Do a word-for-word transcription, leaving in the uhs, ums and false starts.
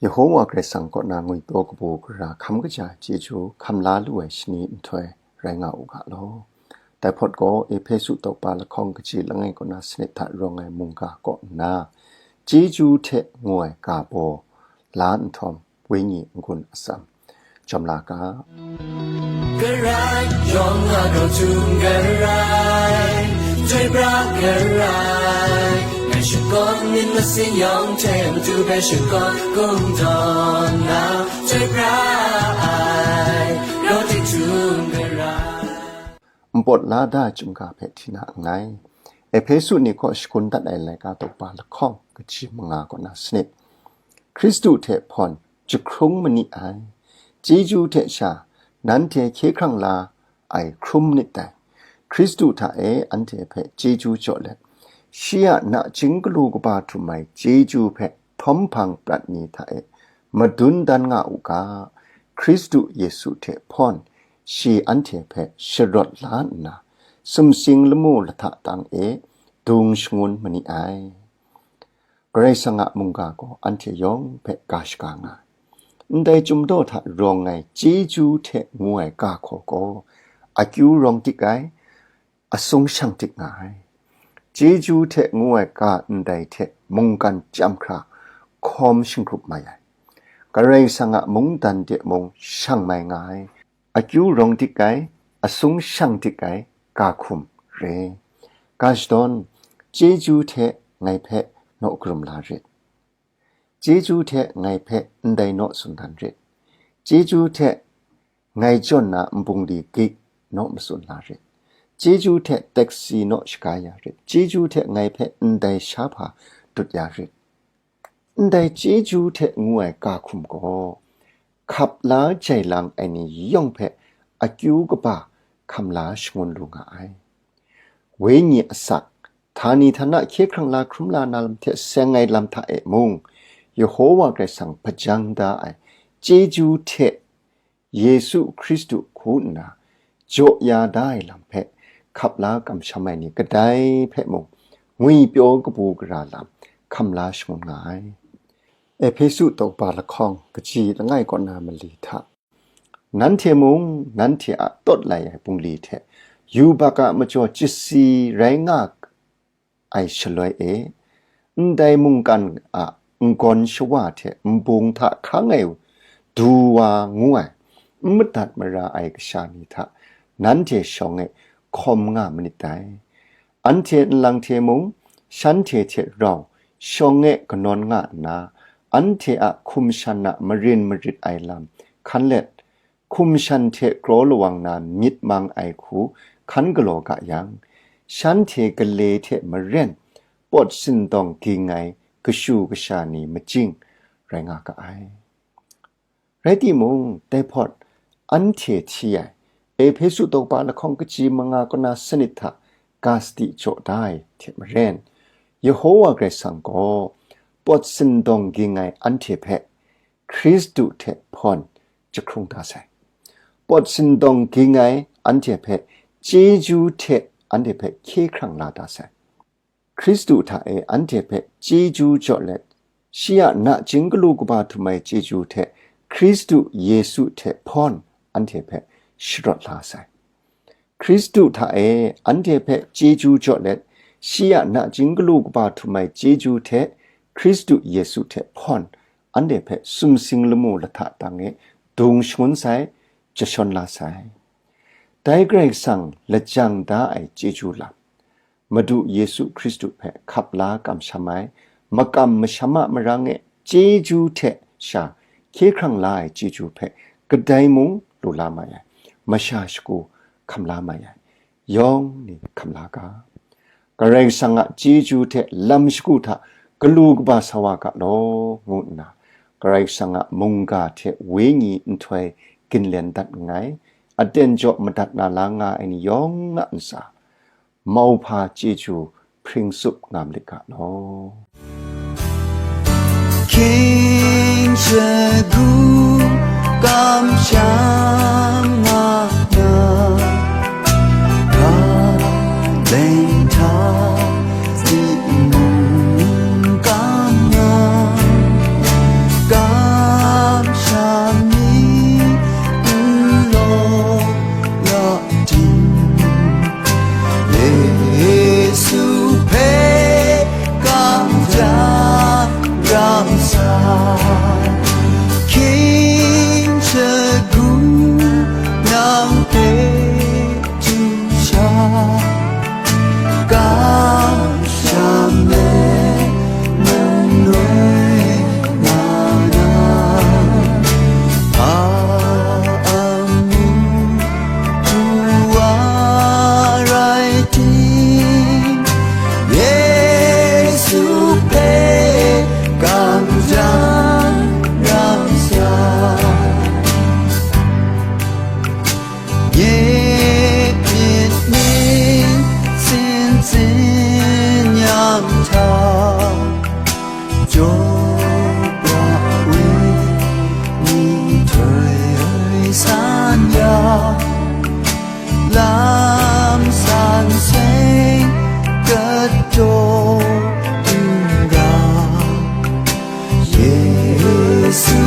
Yehowa Karai Kasang kaw na ngwipyaw kabu gara hkam kaja chyeju hkam la lu ai shani nhtoi rai nga u ga law. Dai hpawt gaw, Ehpesu tawkpa lahkawng kaji langai kaw na sanit hta rawng ai mungga kaw nna, chyeju hte ngu ai ga baw la nhtawm, wenyi n-gun atsam jawm la ga. Karai yawng a grau htum karai, chyoi pra karai, ngai shakawn myit masin yawng hte matu hpe shakawn kungdawn na, chyoi pra ai, grau htum karai. Npawt la da ai chyum ga hpe hti na nngai. Ehpesu ni kaw shagun dat ai laika tawkpa lahkawng kaji manga kaw na sanit. Hkristu hte hpawn jahkrung ma ni ai. Chyeju hte sha nanhte hkye hkrang la ai hkrum nit dai. Hkristu hta e anhte hpe chyeju jaw let, shi a nachying galu kaba htum ai chyeju hpe htawm hpang prat ni hta e madun dan nga u ga. Hkristu Yesu hte hpawn shi anhte hpe sharawt la nna, sumsing lamu lahta tang e dung shangun ma ni ai. Karai Kasang a mungga gaw anhte yawng hpe ga shaga nga ai. Ndai chyum daw hta rawng ai chyeju hte ngu ai ga hkaw gaw, akyu rawng dik ai, asung shang dik nga ai. Chyeju hte ngu ai ga ndai hte mungkan chyam hkra hkawm shinggrup mai ai. Karai Kasang a mungdan de mung shang mai nga ai. Akyu rawng dik ai, asung shang dik ai ga hkum re. Ga shadawn, chyeju hte ngai hpe naw karum la rit. Chyeju hte ngai hpe ndai naw tsun dan rit. Chyeju hte ngai jawn na nbungli gik naw matsun la rit. Chyeju hte taksi naw shaga ya rit. Chyeju hte ngai hpe ndai sha hpa dut ya rit. Ndai chyeju hte ngu ai ga hkum gaw, hkap la jai lang ai ni yawng hpe akyu kaba hkam la shangun lu nga ai. Wenyi asak, htani htana hkye hkrang la hkrum la na lam hte seng ai lam hta e mung, Yehowa Karai Kasang hpajang da ai chyeju hte Yesu Hkristu hku nna jaw ya da ai lam hpe hkap la kamsham ai ni kadai hpe mung, ngwipyaw kabu gara lam hkam la shangun nga ai. Ehpesu tawkpa lahkawng kaji langai kaw na mali hta, nanhte mung nanhte a tawt lai ai bungli hte yubak a majaw chyasi rai nga ai shaloi e, ndai mungkan a n-gawn shawa hte nbung hta hkang ai du wa ngu ai, n madat mara ai kasha ni hta nanhte shawng e hkawm nga manit dai. Anhte nlang hte mung, shanhte hte rau shawng e kanawn nga nna, anhte a hkum shan a marin marit ai lam hkan let, hkum shan hte kraw lawang na myit mang ai hku hkan galaw ga yang, shanhte gale hte maren pawt sindawng ging ai kashu kasha ni majing rai nga ga ai. Rai timung, dai hpawt anhte hti ai Ehpesu tawkpa lahkawng kaji manga kaw na sanit hta ga sadi jaw da ai hte maren, Yehowa Karai Kasang gaw pawt sindawng ging ai anhte hpe Hkristu hte hpawn jahkrung da sai. Pawt sindawng ging ai anhte hpe chyeju hte anhte hpe hkye hkrang la da sai. Hkristu hta e anhte hpe chyeju jaw let, shi a nachying galu kaba htum ai chyeju hte Hkristu Yesu hte hpawn anhte hpe sharawt la sai. Hkristu hta e anhte hpe chyeju jaw let, shi a nachying galu kaba htum ai chyeju hte Hkristu Yesu hte hpawn anhte hpe sumsing lamu lahta tang e dung shangun sai, jashawn la sai. Dai Karai Kasang lajang da ai chyeju lam, Madu Yesu Hkristu hpe hkap la kamsham ai, makam masham a marang e chyeju hte sha hkye hkrang la ai chyeju hpe kadai mung lu la mai ai, masha shagu hkam la mai ai, yawng ni hkam la ga. Karai Kasang a chyeju hte lam shagu hta galu kaba sa wa ga law, ngu nna, Karai Kasang a mungga hte wenyi nhtoi ginlen dat nngai, aten jaw madat na la nga ai ni yawng a ntsa, mauhpa chyeju hpring tsup nga malit ga law. Hkying shagu kamsham nga na, ka leng hta si mung kam nga, ka Hkying shagu nang hpe du sha, kamsham let manoi nga na, hpa amu du wa rai tim, Yesu hpe kamsham ram sa. Nye myit ni sin sin yang hta, jaw pra we ni htoi ai san ya, lam san seng kataw dingga, Yesu